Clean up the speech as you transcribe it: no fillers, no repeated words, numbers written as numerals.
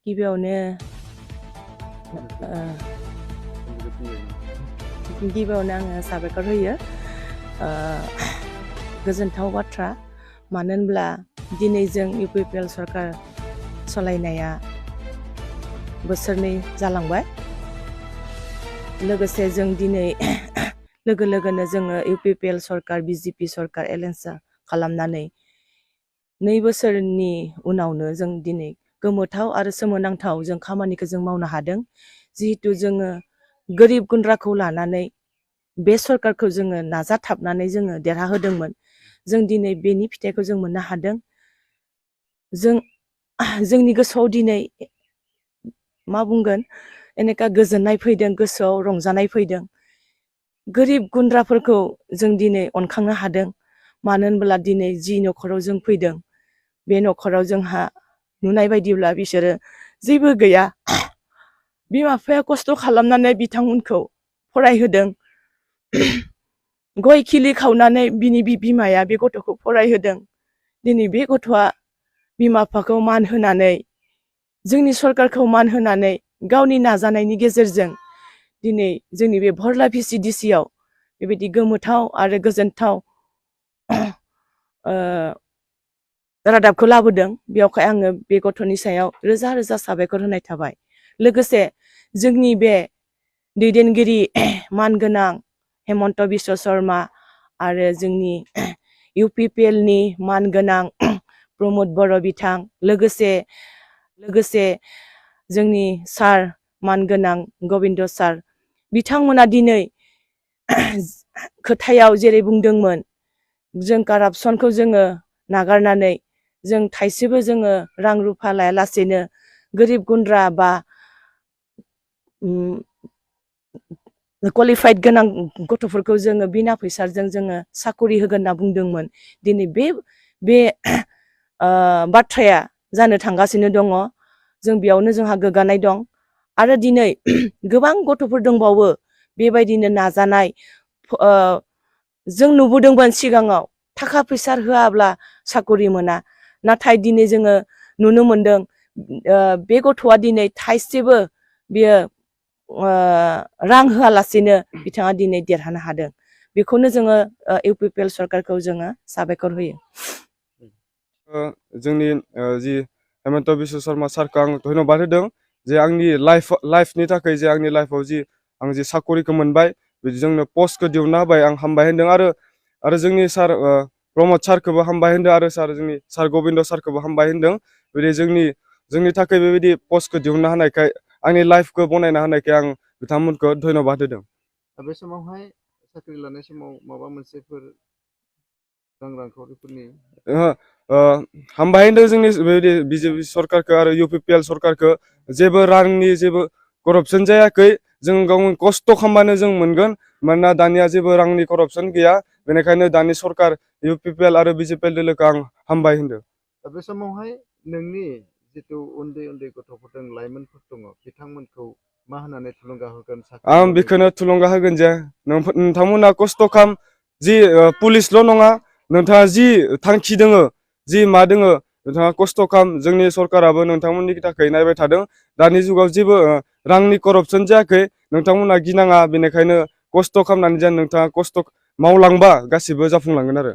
गिबियावनो आङो साबायखर होयो गोजोनथाव बाथ्रा मानो होनब्ला दिनै जों UPPL सरकार सालायनाया बोसोरनै जालांबाय लोगोसे जों दिनै लोगो लोगोनो जोङो UPPL सरकार BJP सरकार एलायन्स खालामनानै 2 बोसोरनि उनावनो जों दिनै गोमोथाव आरो सोमोनांथाव जों खामानिखौ जों मावनो हादों जिहेतु जोङो गोरिब गुन्द्राखौ लानानै बे सरकारखौ जोङो नाजाथाबनानै जोङो देरहाहोदोंमोन जों दिनै बेनि फिथाइखौ जों मोननो हादों जोंनि गोसोआव दिनै मा बुंगोन एनेका गोजोननाय फैदों गोसोआव रंजानाय फैदों गोरिब गुन्द्राफोरखौ जों दिनै अनखांनो हादों मानो होनब्ला दिनै जि नखराव जों फैदों बे नखराव जोंहा नुनाय बायदिब्ला बिसोरो जेबो गैया बिमा बिफाया खस्थ' खालामनानै बिथांमोनखौ फरायहोदों गय खिलि खावनानै बिनि बिमाया बे गथ'खौ फरायहोदों दिनै बे गथ'आ बिमा बिफाखौ मान होनानै जोंनि सरकारखौ मान होनानै गावनि नाजानायनि गेजेरजों दिनै जोंनि बे भरला VCDC आव बेबायदि गोमोथाव आरो गोजोनथाव रादाबखौ लाबोदों बेयावखाय आङो बे गथ'नि सायाव रोजा रोजा साबायखर होनाय थाबाय लोगोसे जोंनि बे दैदेनगिरि मानगोनां हेमन्त बिश्व शर्मा आरो जोंनि UPPL नि मानगोनां प्रमद बर' बिथां लोगोसे जोंनि सार मानगोनां गबिन्द सार बिथांमोना दिनै खोथायाव जेरै बुंदोंमोन जों कारापसनखौ जोङो नागारनानै जों थाइसेबो जोङो रां रुफा लायालासेनो गोरिब गुन्द्रा बा क्वालिफाइड गोनां गथ'फोरखौ जोङो बिना फैसाजों जोङो साकरि होगोन होनना बुंदोंमोन दिनै बे बाथ्राया जानो थांगासिनो दङ जों बेयावनो जोंहा गोग्गानाय दं आरो दिनै गोबां गथ'फोर दंबावो बेबायदिनो नाजानाय जों नुबोदोंमोन सिगाङाव थाखा फैसा होआब्ला साकरि मोना नाथाय दिनै जोङो नुनो मोनदों बे गथ'आ दिनै थाइसेबो बियो रां होआलासेनो बिथाङा दिनै देरहानो हादों बेखौनो जोङो UPPL सरकारखौ जोङो साबायखर होयो जोंनि जि हेमन्त बिश्व शर्मा सारखौ आं धन्यबाद होदों जे आंनि लाइफनि थाखाय जे आंनि लाइफआव आं जि साकरिखौ मोनबाय जोंनो पस्टखौ दिहुनना होबाय आं हामबाय होनदों आरो जोंनि सार प्रमद सारखौबो हामबाय होनदों आरो जोंनि सार गबिन्द सारखौबो हामबाय होनदों बिदि जोंनि थाखाय बेबायदि पस्टखौ दिहुनना होनायखाय आंनि लाइफखौ बनायना होनायखाय आं बिथांमोनखौ धन्यबाद होदों बे समावहाय साख्रि लानाय समाव माबा मोनसेफोर रांखावरिफोरनि हामबाय होनदों जोंनि बेबायदि BJP सरकारखौ आरो UPPL सरकारखौ जेबो रांनि जेबो करपसन जायाखै जों गावनि खस्थ' खालामबानो जों मोनगोन मानोना दानिया जेबो रांनि करपसन गैया बेनिखायनो दानि सरकार UPPL आरो BJP दोलोखौ आं हामबाय होनदों बे समावहाय नोंनि जितु उन्दै गथ'फोर दं लाइमोनफोर दङ बिथांमोनखौ मा होननानै थुलुंगा होगोन आं बेखौनो थुलुंगा होगोन जे नोंथांमोना खस्थ' खालाम जि पुलिसल' नङा नोंथाङा जि थांखि दोङो जि मा दोङो नोंथाङा खस्थ' खालाम जोंनि सरकाराबो नोंथांमोननि थाखाय नायबाय थादों दानि जुगाव जेबो रांनि करपसन जायाखै नोंथांमोना गिनाङा बेनिखायनो खस्थ' खालामनानै जेन नोंथाङा खस्थ' मावलांबा गासिबो जाफुंलांगोन आरो